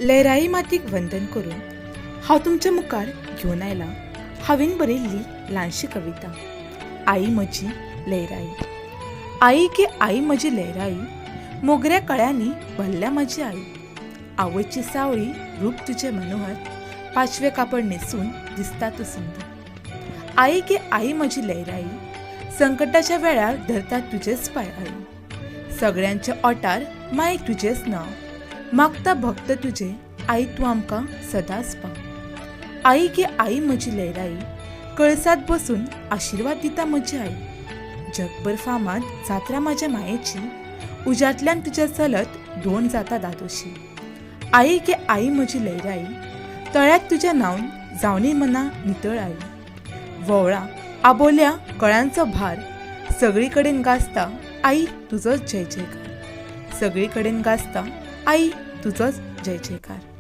लयराई मातीक वंदन करून हांव तुमच्या मुखार घेवन आयलां हांवें बरयल्ली ल्हानशी कविता, आई म्हजी लयराई. आई गे आई म्हजी लयराई, मोगऱ्या कळ्यांनी भरल्या म्हजी आई. आवयची सावळी रूप तुजें मनोहर, पांचवें कापड न्हेसून दिसता तूं सुंदर. आई गे आई म्हजी लयराई, संकटाच्या वेळार धरता तुजेच पांय आई. सगळ्यांच्या ओंठार माई तुजेंच नांव, मागता भक्त तुजे आई तूं आमकां सदांच पाव. आई गे आई म्हजी लयराई, कळसांत बसून आशिर्वाद दिता म्हजी आई. जगभर फामाद जात्रा म्हज्या मायेची, उज्यांतल्यान तुज्या चलत धोंड जाता धादोशी. आई गे आई म्हजी लयराई, तळ्यांत तुज्या न्हावन जावनी मना नितळ आई. वोवळां आबोल्या कळ्यांचो भार सगळी कडेन गाजता आई तुजोच जय जयकार. सगळी कडेन गाजता आई तुजोच जय जयकार.